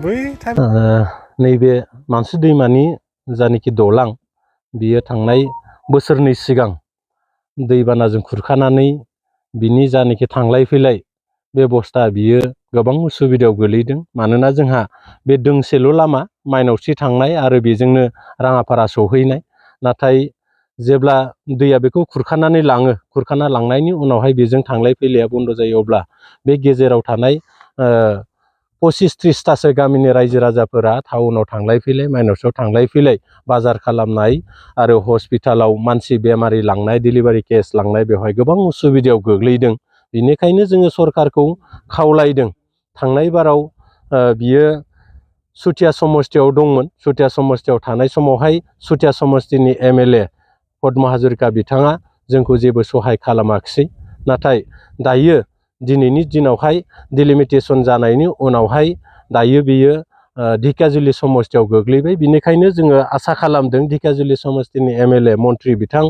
नैबे मानसि दैमानि जानिखि दलां बियो थांनाय बोसोरनै सिगां दैबानाजों खुरखानानै बिनि जानिखि थांलाय फैलाय बेबस्था बियो गोबां उसुबिदायाव गोलैदों। मानोना जोंहा बे दोंसेल' लामा माइनावस्रि थांनाय आरो बेजोंनो राङापारा सौहैनाय। नाथाय जेब्ला दैया बेखौ खुरखानानै लाङो, खुरखाना लांनायनि उनावहाय बेजों थांलाय फैलाया बन्द जायो, अब्ला बे गेजेराव थानाय 25-30थासो गामिनि रायजो राजाफोरा टाउनाव थांलाय फैलाय, माइनावस्रियाव थांलाय फैलाय, बाजार खालामनाय आरो हस्पिटालाव मानसि बेमारि लांनाय, डिलिभारि केस लांनाय, बेवहाय गोबां उसुबिदायाव गोग्लैदों। बेनिखायनो जोङो सरकारखौ खावलायदों। थांनाय बाराव बियो सुथिया समस्थियाव दंमोन। सुथिया समस्थियाव थानाय समावहाय सुथिया समस्थिनि MLA पद्म हाजरिका बिथाङा जोंखौ जेबो सहाय खालामाखिसै। नाथाय दायो दिनैनि दिनावहाय डिलिमिटेसन जानायनि उनावहाय दायो बियो ढेकियाजुलि समस्थियाव गोग्लैबाय। बिनिखायनो जोङो आसा खालामदों ढेकियाजुलि समस्थिनि MLA मन्त्रि बिथां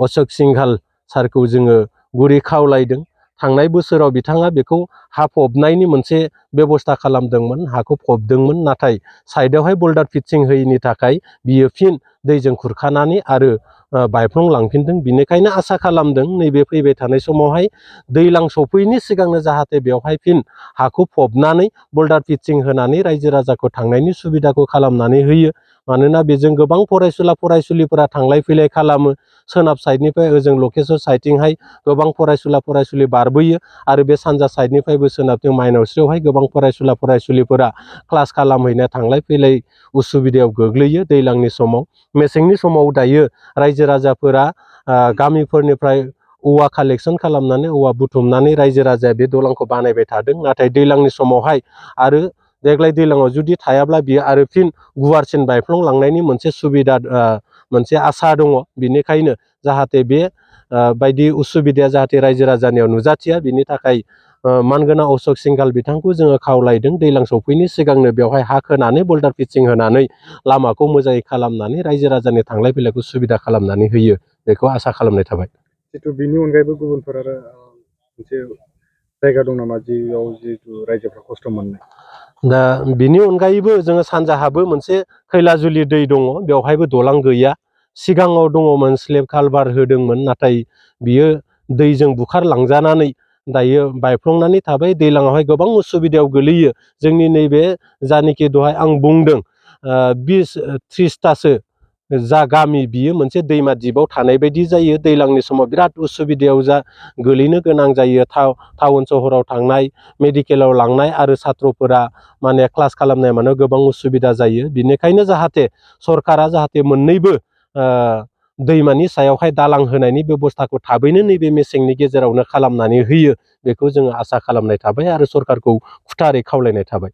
अशोक सिंघाल सारखौ जोङो गुरै खावलायदों। थांनाय बोसोराव बिथाङा बेखौ हा फबनायनि मोनसे बेबस्था खालामदोंमोन, हाखौ फबदोंमोन। नाथाय साइडआवहाय बल्डार फिटसिं होयैनि थाखाय बियो फिन दैजों खुरखानानै आरो बायफ्लंलांफिनदों। बिनिखायनो आसा खालामदों नैबे फैबाय थानाय समावहाय दैज्लां सफैनि सिगांनो जाहाथे बेवहाय फिन हाखौ फबनानै बल्डार फिटसिं होनानै रायजो राजाखौ थांनायनि सुबिदाखौ खालामनानै होयो। मानोना बेजों गोबां फरायसुलिफोरा थांलाय फैलाय खालामो। सोनाब साइडनिफ्राय ओजों लकेश्वर साइडथिंहाय गोबां फरायसुलि बारबोयो आरो बे सानजा साइडनिफ्रायबो सोनाबथिं माइनावस्रियावहाय गोबां फरायसुलिफोरा क्लास खालामहैनो थांलाय फैलाय उसुबिदायाव गोग्लैयो दैज्लांनि समाव। मेसेंनि समाव दायो रायजो राजाफोरा गामिफोरनिफ्राय औवा कालेक्सन खालामनानै, औवा बुथुमनानै रायजो राजाया बे दलांखौ बानायबाय थादों। नाथाय दैज्लांनि समावहाय आरो देग्लाय दैज्लाङाव जुदि थायाब्ला बियो आरो फिन गुवारसिन बायफ्लंलांनायनि मोनसे सुबिदा, मोनसे आसा दङ। बेनिखायनो जाहाथे बे बायदि उसुबिदाया जाहाथे रायजो राजानियाव नुजाथिया, बिनि थाखाय मानगोनां अशोक सिंघाल बिथांखौ जोङो खावलायदों दैज्लां सफैनि सिगांनो बेवहाय हा खोनानै बल्डार फिटसिं होनानै लामाखौ मोजाङै खालामनानै रायजो राजानि थांलाय फैलायखौ सुबिदा खालामनानै होयो, बेखौ आसा खालामनाय थाबाय। जितु बिनि अनगायैबो गुबुनफोर आरो मोनसे जायगा दं नामा जियाव जितु रायजोफ्रा खस्थ' मोननाय? दा बिनि अनगायैबो जोङो सानजाहाबो मोनसे खैलाजुलि दै दङ, बेवहायबो दलां गैया। सिगाङाव दङमोन, स्लेब कालभार होदोंमोन, नाथाय बियो दैजों बुखारलांजानानै दायो बायफ्लंनानै थाबाय। दैज्लाङावहाय गोबां उसुबिदायाव गोलैयो। जोंनि नैबे जानिखि दहाय आं बुंदों 20-30थासो जा गामि, बियो मोनसे दैमा दिपआव थानाय बायदि जायो। दैज्लांनि समाव बिराद उसुबिदायाव गोलैनो गोनां जायो। टाउन सहराव थांनाय, मेडिकेलाव लांनाय आरो साथ्रफोरा माने क्लास खालामनाय माने गोबां उसुबिदा जायो। बिनिखायनो जाहाथे सरकारा जाहाथे मोननैबो दैमानि सायावहाय दालां होनायनि बेबस्थाखौ थाबैनो नैबे मेसेंनि गेजेरावनो खालामनानै होयो, बेखौ जोङो आसा खालामनाय थाबाय आरो सरकारखौ खुथारै खावलायनाय थाबाय।